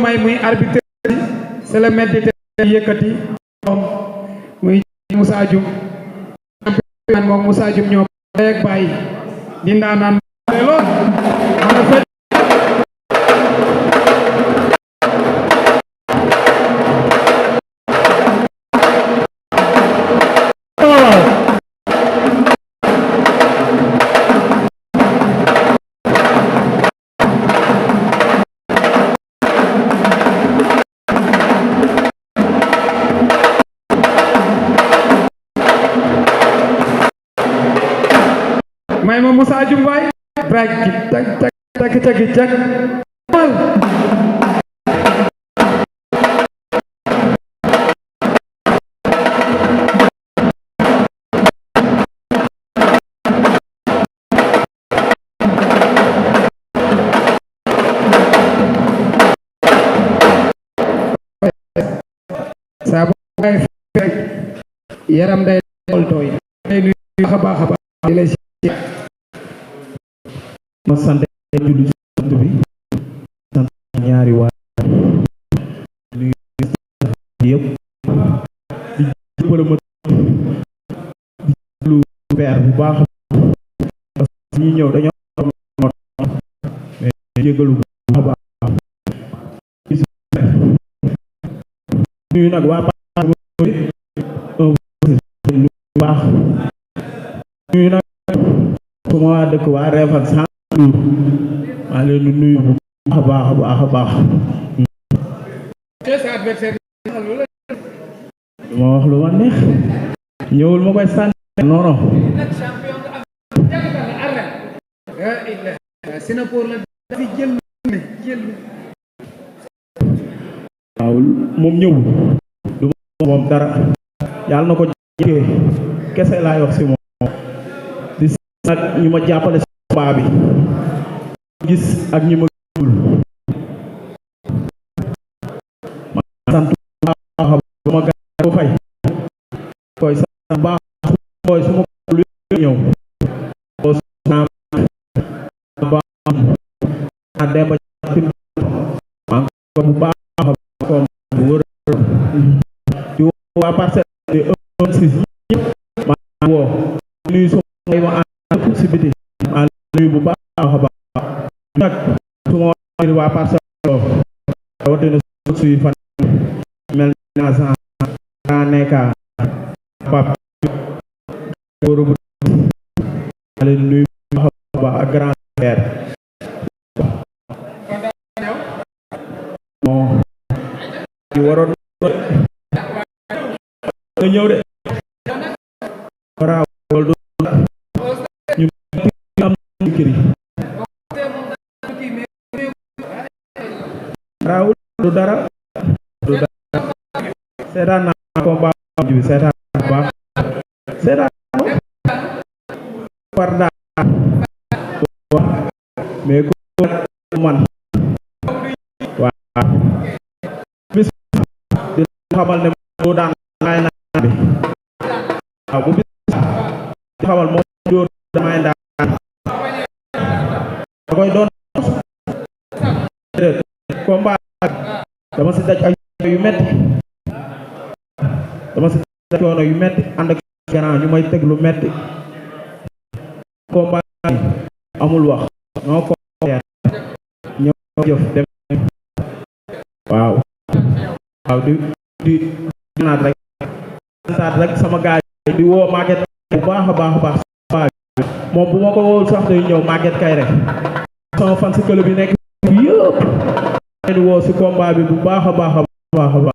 may muy arbitre c'est le maître de yëkkati muy Moussa Dioum moom Moussa Dioum ñoo ak bàyyi di ndaanaan lool may ma Moussa Dioum waay break tak saa bu yaram day xool tooy baax a baax di lay ma sant julli sant bi sant ñaari waa nuyu yëpp di jëppale ma di lu weer bu baax ñu ñëw dañoo mais jégalu bu baax nuyu nag waa baax nuyu nag suma waa dëkk waa Réfane maa leen di nuyu bu baax a baax duma wax lu ma neex ñëwul ma koy sànni non waaw moom ñëwul du moom dara yàlla na ko jëkkee kese laay wax si moom di nag ñu ma jàppale si baa bi gis ak ñi ma gul ma sant baax ma ga ko fay koy sant baax koy su ma lu ñëw ko sam ba a demba man ko bu baax ko bu wër di waa parcelle de 1-6 ma woo nuyu so ma ànd ci biti ma nuyu bu baax a baax nag su ma wax waa parcelle rawatina suy fan mel na san nekka pap góoru bu leen nuyu baax a baax ak grand frère bon di waroon nga ñëw de wol du ñu am kiri raawul du dara seetaan naa combat bi seetaan baax seetaan par daa mais ko man waaw bis di xamal ne moo daan ngay naan bi waaw bu bis xamal moom dóor damay daan da koy doon combat dama si daj ay yu metti coono yu metti ànd ak grand ñu may teg lu metti combat amul wax ñoo ko ñoo jëf dem waaw di naat rek saat rek sama gaay di woo Maguette bu baax a baax moom bu ma ko woo sax day ñëw Maguette kay rek sama fan si club bi nekk yëpp di woo si combat bi bu baax a baax